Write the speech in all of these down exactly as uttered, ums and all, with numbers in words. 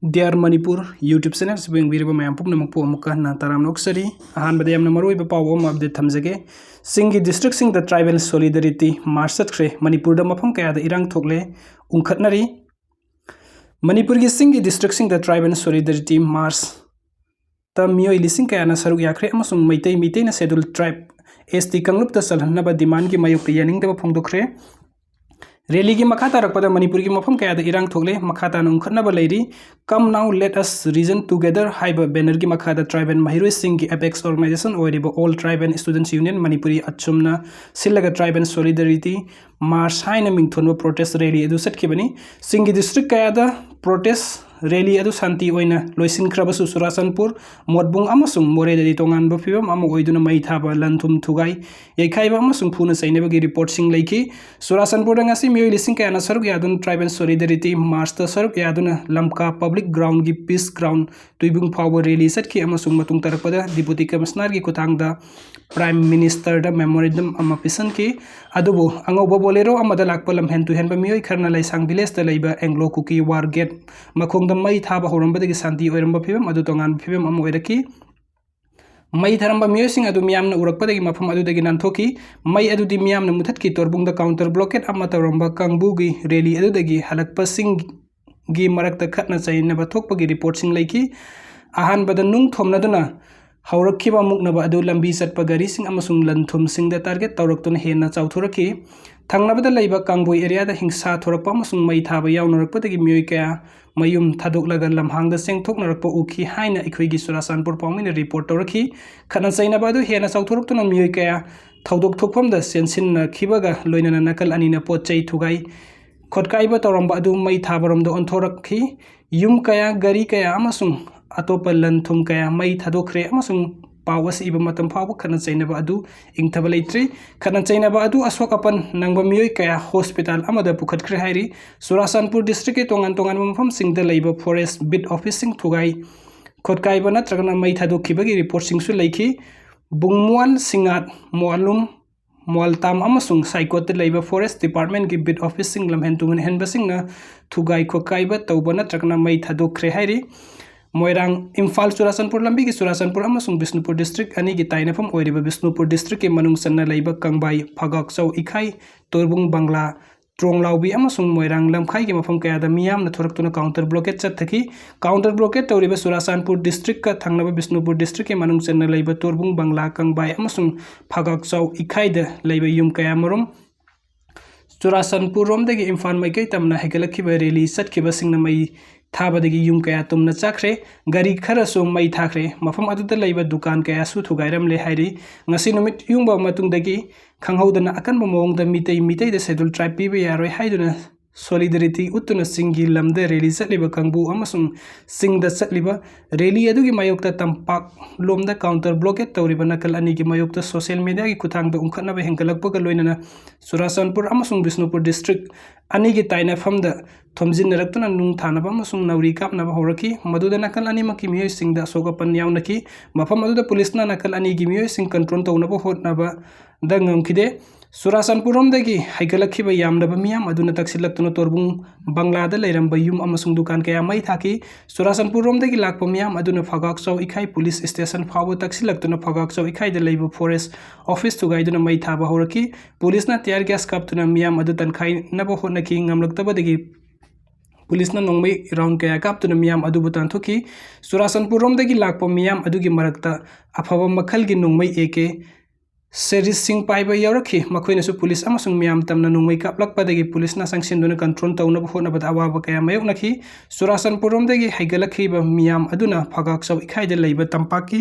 Dear Manipur YouTube channel ꯑꯁꯤꯕꯨ ꯌꯦꯡꯕꯤꯔꯤꯕ ꯃꯌꯥꯝ ꯄꯨꯝꯅꯃꯛꯄꯨ ꯑꯃꯨꯛꯀ ꯍꯟꯅ ꯇꯔꯥꯝꯅ ꯑꯣꯛꯆꯔꯤ꯫ ꯑꯍꯥꯟꯕꯗ ꯌꯥꯝꯅ ꯃꯔꯨꯑꯣꯏꯕ ꯄꯥꯎ ꯑꯃ update ꯊꯝꯖꯒꯦ꯫ ꯆꯤꯡꯒꯤ districtꯁꯤꯡꯗ tribal solidarity march ꯆꯠꯈ꯭ꯔꯦ꯫ ꯃꯅꯤꯄꯨꯔꯗ ꯃꯐꯝ ꯀꯌꯥꯗ ꯏꯔꯥꯡ ꯊꯣꯛꯂꯦ, ꯎꯪꯈꯠꯅꯔꯤ꯫ ꯃꯅꯤꯄꯨꯔꯒꯤ ꯆꯤꯡꯒꯤ districtꯁꯤꯡꯗ tribal solidarity marchꯇ ꯃꯤꯑꯣꯏ ꯂꯤꯁꯤꯡ ꯀꯌꯥꯅ ꯁꯔꯨꯛ ꯌꯥꯈ꯭ꯔꯦ ꯑꯃꯁꯨꯡ Meitei ꯃꯤꯇꯩꯅ scheduled tribe, S T ꯀꯥꯡꯂꯨꯞꯇ ꯆꯜꯍꯟꯅꯕ demandꯒꯤ ꯃꯥꯌꯣꯛꯇ ꯌꯥꯅꯤꯡꯗꯕ ꯐꯣꯡꯗꯣꯛꯈ꯭ꯔꯦ꯫ Rallyꯒꯤ ꯃꯈꯥ ꯇꯥꯔꯛꯄꯗ ꯃꯅꯤꯄꯨꯔꯒꯤ ꯃꯐꯝ ꯀꯌꯥꯗ ꯏꯔꯥꯡ ꯊꯣꯛꯂꯦ, ꯃꯈꯥ ꯇꯥꯅ ꯎꯪꯈꯠꯅꯕ ꯂꯩꯔꯤ꯫ Come now, let us reason together ꯍꯥꯏꯕ bannerꯒꯤ ꯃꯈꯥꯗ tribal ꯃꯍꯩꯔꯣꯏꯁꯤꯡꯒꯤ apex organization ꯑꯣꯏꯔꯤꯕ All Tribal Students Union Manipuri ꯑꯆꯨꯝꯅ ꯁꯤꯜꯂꯒ tribal solidarity march ꯍꯥꯏꯅ ꯃꯤꯡꯊꯣꯟꯕ protest rally ꯑꯗꯨ ꯆꯠꯈꯤꯕꯅꯤ꯫ ꯆꯤꯡꯒꯤ district ꯀꯌꯥꯗ protest rally ꯑꯗꯨ ꯁꯥꯟꯇꯤ ꯑꯣꯏꯅ ꯂꯣꯏꯁꯤꯟꯈ꯭ꯔꯕꯁꯨ, ꯆꯨꯔꯥꯆꯥꯟꯄꯨꯔ, ꯃꯣꯠꯕꯨꯡ ꯑꯃꯁꯨꯡ ꯃꯣꯔꯦꯗꯗꯤ ꯇꯣꯉꯥꯟꯕ ꯐꯤꯕꯝ ꯑꯃ ꯑꯣꯏꯗꯨꯅ ꯃꯩ ꯊꯥꯕ, ꯂꯟ ꯊꯨꯝ ꯊꯨꯒꯥꯏ, ꯌꯩꯈꯥꯏꯕ ꯑꯃꯁꯨꯡ ꯐꯨꯅ ꯆꯩꯅꯕꯒꯤ reportꯁꯤꯡ ꯂꯩꯈꯤ꯫ ꯆꯨꯔꯥꯆꯥꯟꯄꯨꯔꯗ ꯉꯁꯤ ꯃꯤꯑꯣꯏ ꯂꯤꯁꯤꯡ ꯀꯌꯥꯅ ꯁꯔꯨꯛ ꯌꯥꯗꯨꯅ tribal solidarity marchꯇ ꯁꯔꯨꯛ ꯌꯥꯗꯨꯅ ꯂꯝꯀꯥ public groundꯒꯤ peace ground ꯇꯨꯏꯕꯨꯡ ꯐꯥꯎꯕ rally ꯆꯠꯈꯤ ꯑꯃꯁꯨꯡ ꯃꯇꯨꯡ ꯇꯥꯔꯛꯄꯗ Deputy Commissionerꯒꯤ ꯈꯨꯠꯊꯥꯡꯗ Prime Ministerꯗ memorandum ꯑꯃ ꯄꯤꯁꯤꯟꯈꯤ꯫ ꯑꯗꯨꯕꯨ ꯑꯉꯧꯕ Bolero ꯑꯃꯗ ꯂꯥꯛꯄ ꯂꯝꯍꯦꯟ ꯇꯨꯍꯦꯟꯕ ꯃꯤꯑꯣꯏ ꯈꯔꯅ ꯂꯩꯁꯥꯡ villageꯇ ꯂꯩꯕ Anglo Kuki war gate ꯃꯈꯣꯡꯗ ꯃꯩ ꯊꯥꯕ ꯍꯧꯔꯝꯕꯗꯒꯤ ꯁꯥꯟꯇꯤ ꯑꯣꯏꯔꯝꯕ ꯐꯤꯕꯝ ꯑꯗꯨ ꯇꯣꯉꯥꯟꯕ ꯐꯤꯕꯝ ꯑꯃ ꯑꯣꯏꯔꯛꯈꯤ꯫ ꯃꯩ ꯊꯥꯔꯝꯕ ꯃꯤꯑꯣꯏꯁꯤꯡ ꯑꯗꯨ ꯃꯤꯌꯥꯝꯅ ꯎꯔꯛꯄꯗꯒꯤ ꯃꯐꯝ ꯑꯗꯨꯗꯒꯤ ꯅꯥꯟꯊꯣꯛꯈꯤ꯫ ꯃꯩ ꯑꯗꯨꯗꯤ ꯃꯤꯌꯥꯝꯅ ꯃꯨꯊꯠꯈꯤ꯫ ꯇꯣꯔꯕꯨꯡꯗ counter blockade ꯑꯃ ꯇꯧꯔꯝꯕ ꯀꯥꯡꯕꯨꯒꯤ rally ꯑꯗꯨꯗꯒꯤ ꯍꯜꯂꯛꯄꯁꯤꯡꯒꯤ ꯃꯔꯛꯇ ꯈꯠꯅ ꯆꯩꯅꯕ ꯊꯣꯛꯄꯒꯤ reportꯁꯤꯡ ꯂꯩꯈꯤ꯫ ꯑꯍꯥꯟꯕꯗ ꯅꯨꯡ ꯊꯣꯝꯅꯗꯨꯅ ꯍꯧꯔꯛꯈꯤꯕ ꯃꯨꯛꯅꯕ ꯑꯗꯨ ꯂꯝꯕꯤ ꯆꯠꯄ ꯒꯥꯔꯤꯁꯤꯡ ꯑꯃꯁꯨꯡ ꯂꯟ ꯊꯨꯝꯁꯤꯡꯗ target ꯇꯧꯔꯛꯇꯨꯅ ꯍꯦꯟꯅ ꯆꯥꯎꯊꯣꯔꯛꯈꯤ꯫ ꯊꯪꯅꯕꯗ ꯂꯩꯕ ꯀꯥꯡꯕꯣꯏ areaꯗ ꯍꯤꯡꯁꯥ ꯊꯣꯔꯛꯄ ꯑꯃꯁꯨꯡ ꯃꯩ ꯊꯥꯕ ꯌꯥꯎꯅꯔꯛꯄꯗꯒꯤ ꯃꯤꯑꯣꯏ ꯀꯌꯥ ꯃꯌꯨꯝ ꯊꯥꯗꯣꯛꯂꯒ ꯂꯝꯍꯥꯡꯗ ꯆꯦꯟꯊꯣꯛꯅꯔꯛꯄ ꯎꯈꯤ ꯍꯥꯏꯅ ꯑꯩꯈꯣꯏꯒꯤ ꯆꯨꯔꯥꯆꯥꯟꯄꯨꯔ ꯄꯥꯎꯃꯤꯅ report ꯇꯧꯔꯛꯈꯤ꯫ ꯈꯠꯅ ꯆꯩꯅꯕ ꯑꯗꯨ ꯍꯦꯟꯅ ꯆꯥꯎꯊꯣꯔꯛꯇꯨꯅ ꯃꯤꯑꯣꯏ ꯀꯌꯥ ꯊꯧꯗꯣꯛ ꯊꯣꯛꯐꯝꯗ ꯆꯦꯟꯁꯤꯟꯅꯈꯤꯕꯒ ꯂꯣꯏꯅꯅ ꯅꯥꯀꯜ ꯑꯅꯤꯅ ꯄꯣꯠ ꯆꯩ ꯊꯨꯒꯥꯏ ꯈꯣꯠꯀꯥꯏꯕ ꯇꯧꯔꯝꯕ ꯑꯗꯨ ꯃꯩ ꯊꯥꯕꯔꯣꯝꯗ ꯑꯣꯟꯊꯣꯔꯛꯈꯤ꯫ ꯌꯨꯝ ꯀꯌꯥ, ꯒꯥꯔꯤ ꯀꯌꯥ ꯑꯃꯁꯨꯡ ꯑꯇꯣꯞꯄ ꯂꯟ ꯊꯨꯝ ꯀꯌꯥ ꯃꯩ ꯊꯥꯗꯣꯛꯈ꯭ꯔꯦ ꯑꯃꯁꯨꯡ ꯄꯥꯎ ꯑꯁꯤ ꯏꯕ ꯃꯇꯝ ꯐꯥꯎꯕ ꯈꯠꯅ ꯆꯩꯅꯕ ꯑꯗꯨ ꯏꯪꯊꯕ ꯂꯩꯇ꯭ꯔꯤ꯫ ꯈꯠꯅ ꯆꯩꯅꯕ ꯑꯗꯨ ꯑꯁꯣꯛ ꯑꯄꯟ ꯅꯪꯕ ꯃꯤꯑꯣꯏ ꯀꯌꯥ hospital ꯑꯃꯗ ꯄꯨꯈꯠꯈ꯭ꯔꯦ ꯍꯥꯏꯔꯤ꯫ ꯆꯨꯔꯥꯆꯥꯟꯄꯨꯔ districtꯀꯤ ꯇꯣꯉꯥꯟ ꯇꯣꯉꯥꯟꯕ ꯃꯐꯝꯁꯤꯡꯗ ꯂꯩꯕ forest beat officeꯁꯤꯡ ꯊꯨꯒꯥꯏ ꯈꯣꯠꯀꯥꯏꯕ ꯅꯠꯇ꯭ꯔꯒꯅ ꯃꯩ ꯊꯥꯗꯣꯛꯈꯤꯕꯒꯤ reportꯁꯤꯡꯁꯨ ꯂꯩꯈꯤ꯫ ꯕꯨꯡꯃꯨꯑꯥꯟ, ꯁꯤꯡꯉꯥꯠ, ꯃꯣꯑꯥꯂꯨꯝ, ꯃꯣꯜꯇꯥꯝ ꯑꯃꯁꯨꯡ ꯁꯥꯏꯀꯣꯠꯇ ꯂꯩꯕ forest department ꯀꯤ beat office ꯁꯤꯡ ꯂꯝꯍꯦꯟ ꯇꯨꯍꯦꯟꯕꯁꯤꯡꯅ ꯊꯨꯒꯥꯏ ꯈꯣꯠꯀꯥꯏꯕ ꯇꯧꯕ ꯅꯠꯇ꯭ꯔꯒꯅ ꯃꯩ ꯊꯥꯗꯣꯛꯈ꯭ꯔꯦ ꯍꯥꯏꯔꯤ꯫ ꯃꯣꯏꯔꯥꯡ, ꯏꯝꯐꯥꯜ, ꯆꯨꯔꯥꯆꯥꯟꯄꯨꯔ ꯂꯝꯕꯤꯒꯤ ꯆꯨꯔꯥꯆꯥꯟꯄꯨꯔ ꯑꯃꯁꯨꯡ ꯕꯤꯁꯅꯨꯄꯨꯔ district ꯑꯅꯤꯒꯤ ꯇꯥꯏꯅꯐꯝ ꯑꯣꯏꯔꯤꯕ ꯕꯤꯁꯅꯨꯄꯨꯔ district ꯀꯤ ꯃꯅꯨꯡ ꯆꯟꯅ ꯂꯩꯕ ꯀꯪꯕꯥꯏ, ꯐꯒꯥꯛꯆꯧ ꯏꯈꯥꯏ, ꯇꯣꯔꯕꯨꯡ ꯕꯪꯂꯥ, ꯇ꯭ꯔꯣꯡꯂꯥꯎꯕꯤ ꯑꯃꯁꯨꯡ ꯃꯣꯏꯔꯥꯡ ꯂꯝꯈꯥꯏꯒꯤ ꯃꯐꯝ ꯀꯌꯥꯗ ꯃꯤꯌꯥꯝꯅ ꯊꯣꯔꯛꯇꯨꯅ counter blockade ꯆꯠꯊꯈꯤ꯫ Counter blockade ꯇꯧꯔꯤꯕ ꯆꯨꯔꯥꯆꯥꯟꯄꯨꯔ district ꯀ ꯊꯪꯅꯕ ꯕꯤꯁꯅꯨꯄꯨꯔ district ꯀꯤ ꯃꯅꯨꯡ ꯆꯟꯅ ꯂꯩꯕ ꯇꯣꯔꯕꯨꯡ ꯕꯪꯂꯥ, ꯀꯪꯕꯥꯏ ꯑꯃꯁꯨꯡ ꯐꯒꯥꯛꯆꯧ ꯏꯈꯥꯏꯗ ꯂꯩꯕ ꯌꯨꯝ ꯀꯌꯥꯃꯔꯨꯝ ꯆꯨꯔꯥꯆꯥꯟꯄꯨꯔ ꯔꯣꯝꯗꯒꯤ ꯏꯝꯐꯥꯜ ꯃꯥꯏꯀꯩ ꯇꯝꯅ ꯍꯥꯏꯒꯠꯂꯛꯈꯤꯕ rally ꯆꯠꯈꯤꯕꯁꯤꯡꯅ ꯃꯩ ꯊꯥꯕꯗꯒꯤ ꯌꯨꯝ ꯀꯌꯥ ꯇꯨꯝꯅ ꯆꯥꯛꯈ꯭ꯔꯦ꯫ ꯒꯥꯔꯤ ꯈꯔꯁꯨ ꯃꯩ ꯊꯥꯈ꯭ꯔꯦ꯫ ꯃꯐꯝ ꯑꯗꯨꯗ ꯂꯩꯕ ꯗꯨꯀꯥꯟ ꯀꯌꯥꯁꯨ ꯊꯨꯒꯥꯏꯔꯝꯂꯦ ꯍꯥꯏꯔꯤ꯫ ꯉꯁꯤ ꯅꯨꯃꯤꯠ ꯌꯨꯡꯕ ꯃꯇꯨꯡꯗꯒꯤ ꯈꯪꯍꯧꯗꯅ ꯑꯀꯟꯕ ꯃꯑꯣꯡꯗ ꯃꯤꯇꯩ ꯃꯤꯇꯩꯗ schedule tribe ꯄꯤꯕ ꯌꯥꯔꯣꯏ ꯍꯥꯏꯗꯨꯅ solidarity ꯎꯠꯇꯨꯅ ꯆꯤꯡꯒꯤ ꯂꯝꯗ rally ꯆꯠꯂꯤꯕ ꯀꯥꯡꯕꯨ ꯑꯃꯁꯨꯡ ꯆꯤꯡꯗ ꯆꯠꯂꯤꯕ rally ꯑꯗꯨꯒꯤ ꯃꯥꯌꯣꯛꯇ ꯇꯝꯄꯥꯛ ꯂꯣꯝꯗ counter blockade ꯇꯧꯔꯤꯕ ꯅꯥꯀꯜ ꯑꯅꯤꯒꯤ ꯃꯥꯌꯣꯛꯇ social media ꯒꯤ ꯈꯨꯠꯊꯥꯡꯗ ꯎꯪꯈꯠꯅꯕ ꯍꯦꯟꯒꯠꯂꯛꯄꯒ ꯂꯣꯏꯅꯅ ꯆꯨꯔꯥꯆꯥꯟꯄꯨꯔ ꯑꯃꯁꯨꯡ ꯕꯤꯁꯅꯨꯄꯨꯔ district ꯑꯅꯤꯒꯤ ꯇꯥꯏꯅꯐꯝꯗ ꯊꯣꯝꯖꯤꯟꯅꯔꯛꯇꯨꯅ ꯅꯨꯡ ꯊꯥꯅꯕ ꯑꯃꯁꯨꯡ ꯅꯥꯎꯔꯤ ꯀꯥꯞꯅꯕ ꯍꯧꯔꯛꯈꯤ꯫ ꯃꯗꯨꯗ ꯅꯥꯀꯜ ꯑꯅꯤꯃꯛꯀꯤ ꯃꯤꯑꯣꯏꯁꯤꯡꯗ ꯑꯁꯣꯛ ꯑꯄꯟ ꯌꯥꯎꯅꯈꯤ꯫ ꯃꯐꯝ ꯑꯗꯨꯗ ꯄꯨꯂꯤꯁꯅ ꯅꯥꯀꯜ ꯑꯅꯤꯒꯤ ꯃꯤꯑꯣꯏꯁꯤꯡ control ꯇꯧꯅꯕ ꯍꯣꯠꯅꯕꯗ ꯉꯝꯈꯤꯗꯦ꯫ ꯆꯨꯔꯥꯆꯥꯟꯄꯨꯔꯔꯣꯝꯗꯒꯤ ꯍꯥꯏꯒꯠꯂꯛꯈꯤꯕ ꯌꯥꯝꯂꯕ ꯃꯤꯌꯥꯝ ꯑꯗꯨꯅ ꯇꯛꯁꯤꯜꯂꯛꯇꯨꯅ ꯇꯣꯔꯕꯨꯡ ꯕꯪꯂꯥꯗ ꯂꯩꯔꯝꯕ ꯌꯨꯝ ꯑꯃꯁꯨꯡ ꯗꯨꯀꯥꯟ ꯀꯌꯥ ꯃꯩ ꯊꯥꯈꯤ꯫ ꯆꯨꯔꯥꯆꯥꯟꯄꯨꯔꯔꯣꯝꯗꯒꯤ ꯂꯥꯛꯄ ꯃꯤꯌꯥꯝ ꯑꯗꯨꯅ ꯐꯒꯥꯛꯆꯧ ꯏꯈꯥꯏ ꯄꯨꯂꯤꯁ ꯁ꯭ꯇꯦꯁꯟ ꯐꯥꯎꯕ ꯇꯛꯁꯤꯜꯂꯛꯇꯨꯅ ꯐꯒꯥꯛꯆꯧ ꯏꯈꯥꯏꯗ ꯂꯩꯕ forest office ꯊꯨꯒꯥꯏꯗꯨꯅ ꯃꯩ ꯊꯥꯕ ꯍꯧꯔꯛꯈꯤ꯫ ꯄꯨꯂꯤꯁꯅ tear gas ꯀꯥꯞꯇꯨꯅ ꯃꯤꯌꯥꯝ ꯑꯗꯨ ꯇꯟꯈꯥꯏꯅꯕ ꯍꯣꯠꯅꯈꯤ꯫ ꯉꯝꯂꯛꯇꯕꯗꯒꯤ ꯄꯨꯂꯤꯁꯅ ꯅꯣꯡꯃꯩ round ꯀꯌꯥ ꯀꯥꯞꯇꯨꯅ ꯃꯤꯌꯥꯝ ꯑꯗꯨꯕꯨ ꯇꯥꯟꯊꯣꯛꯈꯤ꯫ ꯆꯨꯔꯥꯆꯥꯟꯄꯨꯔꯔꯣꯝꯗꯒꯤ ꯂꯥꯛꯄ ꯃꯤꯌꯥꯝ ꯑꯗꯨꯒꯤ ꯃꯔꯛꯇ ꯑꯐꯕ ꯃꯈꯜꯒꯤ ꯅꯣꯡꯃꯩ AK series ꯁꯤꯡ ꯄꯥꯏꯕ ꯌꯥꯎꯔꯛꯈꯤ꯫ ꯃꯈꯣꯏꯅꯁꯨ ꯄꯨꯂꯤꯁ ꯑꯃꯁꯨꯡ ꯃꯤꯌꯥꯝ ꯇꯝꯅ ꯅꯣꯡꯃꯩ ꯀꯥꯞꯂꯛꯄꯗꯒꯤ ꯄꯨꯂꯤꯁꯅ ꯆꯪꯁꯤꯟꯗꯨꯅ control ꯇꯧꯅꯕ ꯍꯣꯠꯅꯕꯗ ꯑꯋꯥꯕ ꯀꯌꯥ ꯃꯥꯌꯣꯛꯅꯈꯤ꯫ ꯆꯨꯔꯥꯆꯥꯟꯄꯨꯔꯔꯣꯝꯗꯒꯤ ꯍꯥꯏꯒꯠꯂꯛꯈꯤꯕ ꯃꯤꯌꯥꯝ ꯑꯗꯨꯅ ꯐꯒꯥꯛꯆꯧ ꯏꯈꯥꯏꯗ ꯂꯩꯕ ꯇꯝꯄꯥꯛꯀꯤ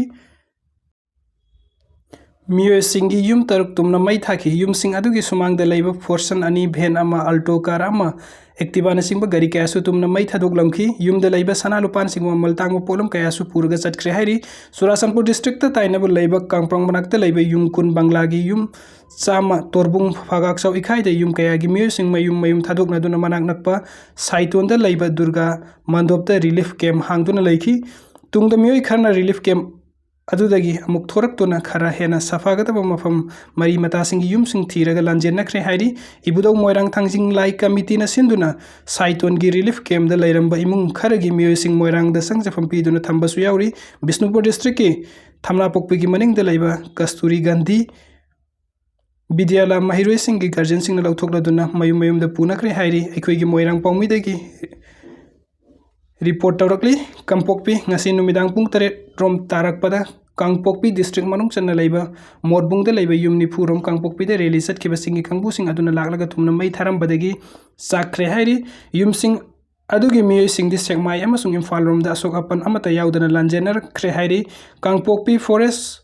ꯃꯤꯑꯣꯏꯁꯤꯡꯒꯤ ꯌꯨꯝ ꯇꯔꯨꯛ ꯇꯨꯝꯅ ꯃꯩ ꯊꯥꯈꯤ꯫ ꯌꯨꯝꯁꯤꯡ ꯑꯗꯨꯒꯤ ꯁꯨꯃꯥꯡꯗ ꯂꯩꯕ Fortuner ꯑꯅꯤ, van ꯑꯃ, Alto car ꯑꯃ, Activa ꯅꯆꯤꯡꯕ ꯒꯥꯔꯤ ꯀꯌꯥꯁꯨ ꯇꯨꯝꯅ ꯃꯩ ꯊꯥꯗꯣꯛꯂꯝꯈꯤ꯫ ꯌꯨꯝꯗ ꯂꯩꯕ ꯁꯅꯥ ꯂꯨꯄꯥꯅꯆꯤꯡꯕ ꯃꯃꯜ ꯇꯥꯡꯕ ꯄꯣꯠꯂꯝ ꯀꯌꯥꯁꯨ ꯄꯨꯔꯒ ꯆꯠꯈ꯭ꯔꯦ ꯍꯥꯏꯔꯤ꯫ ꯆꯨꯔꯥꯆꯥꯟꯄꯨꯔ district ꯇꯥꯏꯅꯕ ꯂꯩꯕ ꯀꯥꯡꯄ꯭ꯔꯪ ꯃꯅꯥꯛꯇ ꯂꯩꯕ ꯌꯨꯝ ꯀꯨꯟ ꯕꯪꯂꯥꯒꯤ ꯌꯨꯝ ꯆꯥꯝꯃ, ꯇꯣꯔꯕꯨꯡ ꯐꯒꯥꯛꯆꯧ ꯏꯈꯥꯏꯗ ꯌꯨꯝ ꯀꯌꯥꯒꯤ ꯃꯤꯑꯣꯏꯁꯤꯡ ꯃꯌꯨꯝ ꯃꯌꯨꯝ ꯊꯥꯗꯣꯛꯅꯗꯨꯅ ꯃꯅꯥꯛ ꯅꯛꯄ ꯁꯥꯏꯇꯣꯟꯗ ꯂꯩꯕ ꯗꯨꯔꯒꯥ ꯃꯟꯗꯣꯞꯇ relief camp ꯍꯥꯡꯗꯨꯅ ꯂꯩꯈꯤ꯫ ꯇꯨꯡꯗ ꯃꯤꯑꯣꯏ ꯈꯔꯅ relief camp ꯑꯗꯨꯗꯒꯤ ꯑꯃꯨꯛ ꯊꯣꯔꯛꯇꯨꯅ ꯈꯔ ꯍꯦꯟꯅ ꯁꯥꯐꯒꯗꯕ ꯃꯐꯝ ꯃꯔꯤ ꯃꯇꯥꯁꯤꯡꯒꯤ ꯌꯨꯝꯁꯤꯡ ꯊꯤꯔꯒ ꯂꯥꯟꯖꯦꯟꯅꯈ꯭ꯔꯦ ꯍꯥꯏꯔꯤ꯫ ꯏꯕꯨꯙꯧ ꯃꯣꯏꯔꯥꯡ ꯊꯥꯡꯖꯤꯡ ꯂꯥꯏ ꯀꯃꯤꯇꯤꯅ ꯁꯤꯟꯗꯨꯅ ꯁꯥꯏꯇꯣꯟꯒꯤ ꯔꯤꯂꯤꯐ ꯀꯦꯝꯗ ꯂꯩꯔꯝꯕ ꯏꯃꯨꯡ ꯈꯔꯒꯤ ꯃꯤꯑꯣꯏꯁꯤꯡ ꯃꯣꯏꯔꯥꯡꯗ ꯆꯪꯖꯐꯝ ꯄꯤꯗꯨꯅ ꯊꯝꯕꯁꯨ ꯌꯥꯎꯔꯤ꯫ ꯕꯤꯁꯅꯨꯄꯨꯔ ꯗꯤꯁꯇ꯭ꯔꯤꯛꯀꯤ ꯊꯝꯅꯥꯄꯣꯛꯄꯤꯒꯤ ꯃꯅꯤꯡꯗ ꯂꯩꯕ ꯀꯁꯇꯨꯔꯤ ꯒꯥꯟꯙꯤ ꯕꯤꯗ꯭ꯌꯥꯂꯥ ꯃꯍꯩꯔꯣꯏꯁꯤꯡꯒꯤ ꯒꯥꯔꯖꯤꯌꯟꯁꯤꯡꯅ ꯂꯧꯊꯣꯛꯂꯗꯨꯅ ꯃꯌꯨꯝ ꯃꯌꯨꯝꯗ ꯄꯨꯅꯈ꯭ꯔꯦ ꯍꯥꯏꯔꯤ꯫ ꯑꯩꯈꯣꯏꯒꯤ ꯃꯣꯏꯔꯥꯡ ꯄꯥꯎꯃꯤꯗꯒꯤ ꯔꯤꯄꯣꯔꯠ ꯇꯧꯔꯛꯂꯤ꯫ ꯀꯥꯡꯄꯣꯛꯄꯤ, ꯉꯁꯤ ꯅꯨꯃꯤꯗꯥꯡ ꯄꯨꯡ ꯇꯔꯦꯠ ꯔꯣꯝ ꯇꯥꯔꯛꯄꯗ ꯀꯥꯡꯄꯣꯛꯄꯤ ꯗꯤꯁꯇ꯭ꯔꯤꯛ ꯃꯅꯨꯡ ꯆꯟꯅ ꯂꯩꯕ ꯃꯣꯠꯕꯨꯡꯗ ꯂꯩꯕ ꯌꯨꯝ ꯅꯤꯐꯨ ꯔꯣꯝ ꯀꯥꯡꯄꯣꯛꯄꯤꯗ ꯔꯦꯂꯤ ꯆꯠꯈꯤꯕꯁꯤꯡꯒꯤ ꯀꯥꯡꯕꯨꯁꯤꯡ ꯑꯗꯨꯅ ꯂꯥꯛꯂꯒ ꯊꯨꯝꯅ ꯃꯩ ꯊꯥꯔꯝꯕꯗꯒꯤ ꯆꯥꯛꯈ꯭ꯔꯦ ꯍꯥꯏꯔꯤ꯫ ꯌꯨꯝꯁꯤꯡ ꯑꯗꯨꯒꯤ ꯃꯤꯑꯣꯏꯁꯤꯡꯗꯤ ꯁꯦꯛꯃꯥꯏ ꯑꯃꯁꯨꯡ ꯏꯝꯐꯥꯜ ꯔꯣꯝꯗ ꯑꯁꯣꯛ ꯑꯄꯟ ꯑꯃꯠꯇ ꯌꯥꯎꯗꯅ ꯂꯥꯟꯖꯦꯟꯅꯈ꯭ꯔꯦ ꯍꯥꯏꯔꯤ꯫ ꯀꯥꯡꯄꯣꯛꯄꯤ ꯐꯣꯔꯦꯁ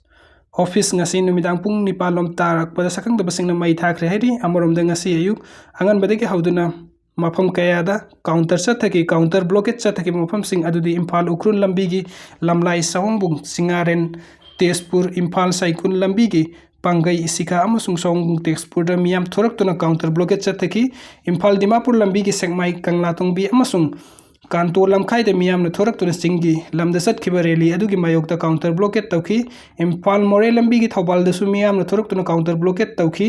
ꯑꯣꯐꯤꯁ ꯉꯁꯤ ꯅꯨꯃꯤꯗꯥꯡ ꯄꯨꯡ ꯅꯤꯄꯥꯜ ꯂꯣꯝ ꯇꯥꯔꯛꯄꯗ ꯁꯛꯈꯪꯗꯕꯁꯤꯡꯅ ꯃꯩ ꯊꯥꯈ꯭ꯔꯦ ꯍꯥꯏꯔꯤ꯫ ꯑꯃꯔꯣꯝꯗ ꯉꯁꯤ ꯑꯌꯨꯛ ꯑꯉꯟꯕꯗꯒꯤ ꯍꯧꯗꯨꯅ ꯃꯐꯝ ꯀꯌꯥꯗ ꯀꯥꯎꯟꯇꯔ ꯆꯠꯊꯈꯤ꯫ ꯀꯥꯎꯟꯇꯔ ꯕ꯭ꯂꯣꯀꯦꯠ ꯆꯠꯊꯈꯤꯕ ꯃꯐꯝꯁꯤꯡ ꯑꯗꯨꯗꯤ ꯏꯝꯐꯥꯜ ꯎꯈ꯭ꯔꯨꯜ ꯂꯝꯕꯤꯒꯤ ꯂꯝꯂꯥꯏ ꯁꯑꯣꯡꯕꯨꯡ, ꯁꯤꯡꯉꯥꯔꯦꯟ, ꯇꯦꯖꯄꯨꯔ, ꯏꯝꯐꯥꯜ ꯁꯥꯏꯀꯨꯟ ꯂꯝꯕꯤꯒꯤ ꯄꯥꯡꯒꯩ, ꯁꯤꯈꯥ ꯑꯃꯁꯨꯡ ꯁꯑꯣꯡꯕꯨꯡ ꯇꯦꯖꯄꯨꯔꯗ ꯃꯤꯌꯥꯝ ꯊꯣꯔꯛꯇꯨꯅ ꯀꯥꯎꯟꯇꯔ ꯕ꯭ꯂꯣꯀꯦꯠ ꯆꯠꯊꯈꯤ꯫ ꯏꯝꯐꯥꯜ ꯗꯤꯃꯥꯄꯨꯔ ꯂꯝꯕꯤꯒꯤ ꯁꯦꯛꯃꯥꯏ ꯀꯪꯂꯥꯇꯣꯡꯕꯤ ꯑꯃꯁꯨꯡ ꯀꯥꯟꯇꯣ ꯂꯝꯈꯥꯏꯗ ꯃꯤꯌꯥꯝꯅ ꯊꯣꯔꯛꯇꯨꯅ ꯆꯤꯡꯒꯤ ꯂꯝꯗ ꯆꯠꯈꯤꯕ ꯔꯦꯂꯤ ꯑꯗꯨꯒꯤ ꯃꯥꯌꯣꯛꯇ ꯀꯥꯎꯟꯇꯔ ꯕ꯭ꯂꯣꯀꯦꯠ ꯇꯧꯈꯤ꯫ ꯏꯝꯐꯥꯜ ꯃꯣꯔꯦ ꯂꯝꯕꯤꯒꯤ ꯊꯧꯕꯥꯜꯗꯁꯨ ꯃꯤꯌꯥꯝꯅ ꯊꯣꯔꯛꯇꯨꯅ ꯀꯥꯎꯟꯇꯔ ꯕ꯭ꯂꯣꯀꯦꯠ ꯇꯧꯈꯤ꯫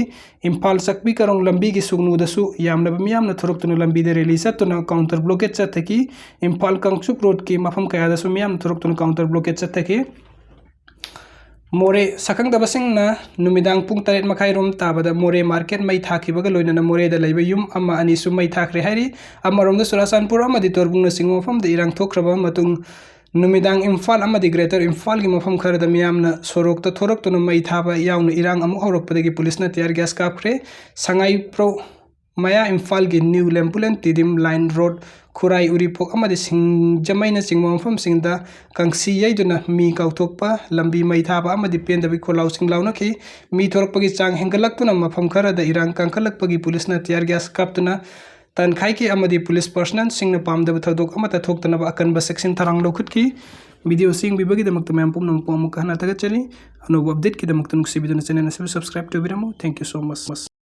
ꯏꯝꯐꯥꯜ ꯆꯥꯛꯄꯤ ꯀꯥꯔꯣꯡ ꯂꯝꯕꯤꯒꯤ ꯁꯨꯒꯅꯨꯗꯁꯨ ꯌꯥꯝꯂꯕ ꯃꯤꯌꯥꯝꯅ ꯊꯣꯔꯛꯇꯨꯅ ꯂꯝꯕꯤꯗ ꯔꯦꯂꯤ ꯆꯠꯇꯨꯅ ꯀꯥꯎꯟꯇꯔ ꯕ꯭ꯂꯣꯀꯦꯠ ꯆꯠꯊꯈꯤ꯫ ꯏꯝꯐꯥꯜ ꯀꯥꯡꯆꯨꯞ ꯔꯣꯗꯀꯤ ꯃꯐꯝ ꯀꯌꯥꯗꯁꯨ ꯃꯤꯌꯥꯝꯅ ꯊꯣꯔꯛꯇꯨꯅ ꯀꯥꯎꯟꯇꯔ ꯕ꯭ꯂꯣꯀꯦꯠ ꯆꯠꯊꯈꯤ꯫ ꯃꯣꯔꯦ, ꯁꯛꯈꯪꯗꯕꯁꯤꯡꯅ ꯅꯨꯃꯤꯗꯥꯡ ꯄꯨꯡ ꯇꯔꯦꯠ ꯃꯈꯥꯏ ꯔꯣꯝ ꯇꯥꯕꯗ ꯃꯣꯔꯦ ꯃꯥꯔꯀꯦꯠ ꯃꯩ ꯊꯥꯈꯤꯕꯒ ꯂꯣꯏꯅꯅ ꯃꯣꯔꯦꯗ ꯂꯩꯕ ꯌꯨꯝ ꯑꯃ ꯑꯅꯤꯁꯨ ꯃꯩ ꯊꯥꯈ꯭ꯔꯦ ꯍꯥꯏꯔꯤ꯫ ꯑꯃꯔꯣꯝꯗ ꯆꯨꯔꯥꯆꯥꯟꯄꯨꯔ ꯑꯃꯗꯤ ꯇꯣꯔꯕꯨꯡꯅꯆꯤꯡꯕ ꯃꯐꯝꯗ ꯏꯔꯥꯡ ꯊꯣꯛꯈ꯭ꯔꯕ ꯃꯇꯨꯡ ꯅꯨꯃꯤꯗꯥꯡ ꯏꯝꯐꯥꯜ ꯑꯃꯗꯤ ꯒ꯭ꯔꯦꯇꯔ ꯏꯝꯐꯥꯜꯒꯤ ꯃꯐꯝ ꯈꯔꯗ ꯃꯤꯌꯥꯝꯅ ꯁꯣꯔꯣꯛꯇ ꯊꯣꯔꯛꯇꯨꯅ ꯃꯩ ꯊꯥꯕ ꯌꯥꯎꯅ ꯏꯔꯥꯡ ꯑꯃꯨꯛ ꯍꯧꯔꯛꯄꯗꯒꯤ ꯄꯨꯂꯤꯁꯅ ꯇꯤꯌꯥꯔ ꯒ꯭ꯌꯥꯁ ꯀꯥꯞꯈ꯭ꯔꯦ꯫ ꯁꯉꯥꯏꯄ꯭ꯔꯧ ꯃꯌꯥ ꯏꯝꯐꯥꯜꯒꯤ ꯅ꯭ꯌꯨ ꯂꯦꯝꯄꯨꯂꯦꯟ ꯇꯤꯗꯤꯝ ꯂꯥꯏꯟ ꯔꯣꯗ, ꯈꯨꯔꯥꯏ ꯎꯔꯤꯄꯣꯛ ꯑꯃꯗꯤ ꯁꯤꯡꯖꯃꯩꯅꯆꯤꯡꯕ ꯃꯐꯝꯁꯤꯡꯗ ꯀꯥꯡꯁꯤ ꯌꯩꯗꯨꯅ ꯃꯤ ꯀꯥꯎꯊꯣꯛꯄ, ꯂꯝꯕꯤ ꯃꯩ ꯊꯥꯕ ꯑꯃꯗꯤ ꯄꯦꯟꯗꯕꯒꯤ ꯈꯣꯜꯂꯥꯎꯁꯤꯡ ꯂꯥꯎꯅꯈꯤ꯫ ꯃꯤ ꯊꯣꯔꯛꯄꯒꯤ ꯆꯥꯡ ꯍꯦꯟꯒꯠꯂꯛꯇꯨꯅ ꯃꯐꯝ ꯈꯔꯗ ꯏꯔꯥꯡ ꯀꯟꯈꯠꯂꯛꯄꯒꯤ ꯄꯨꯂꯤꯁꯅ ꯇꯤꯌꯥꯔ ꯒ꯭ꯌꯥꯁ ꯀꯥꯞꯇꯨꯅ ꯇꯥꯟꯈꯥꯏꯈꯤ ꯑꯃꯗꯤ ꯄꯨꯂꯤꯁ ꯄꯔꯁꯅꯦꯜꯁꯤꯡꯅ ꯄꯥꯝꯗꯕ ꯊꯧꯗꯣꯛ ꯑꯃꯠꯇ ꯊꯣꯛꯇꯅꯕ ꯑꯀꯟꯕ ꯆꯦꯛꯁꯤꯟ ꯊꯧꯔꯥꯡ ꯂꯧꯈꯠꯈꯤ꯫ ꯚꯤꯗꯤꯑꯣ ꯑꯁꯤ ꯌꯦꯡꯕꯤꯕꯒꯤꯗꯃꯛꯇ ꯃꯌꯥꯝ ꯄꯨꯝꯅꯃꯛꯄꯨ ꯑꯃꯨꯛꯀ ꯍꯟꯅ ꯊꯥꯒꯠꯆꯔꯤ꯫ ꯑꯅꯧꯕ ꯑꯞꯗꯦꯠꯀꯤꯗꯃꯛꯇ ꯅꯨꯡꯁꯤꯕꯤꯗꯨꯅ ꯆꯦꯅꯦꯜ ꯑꯁꯤꯕꯨ subscribe ꯇꯧꯕꯤꯔꯝꯃꯨ꯫ Thank you so much꯫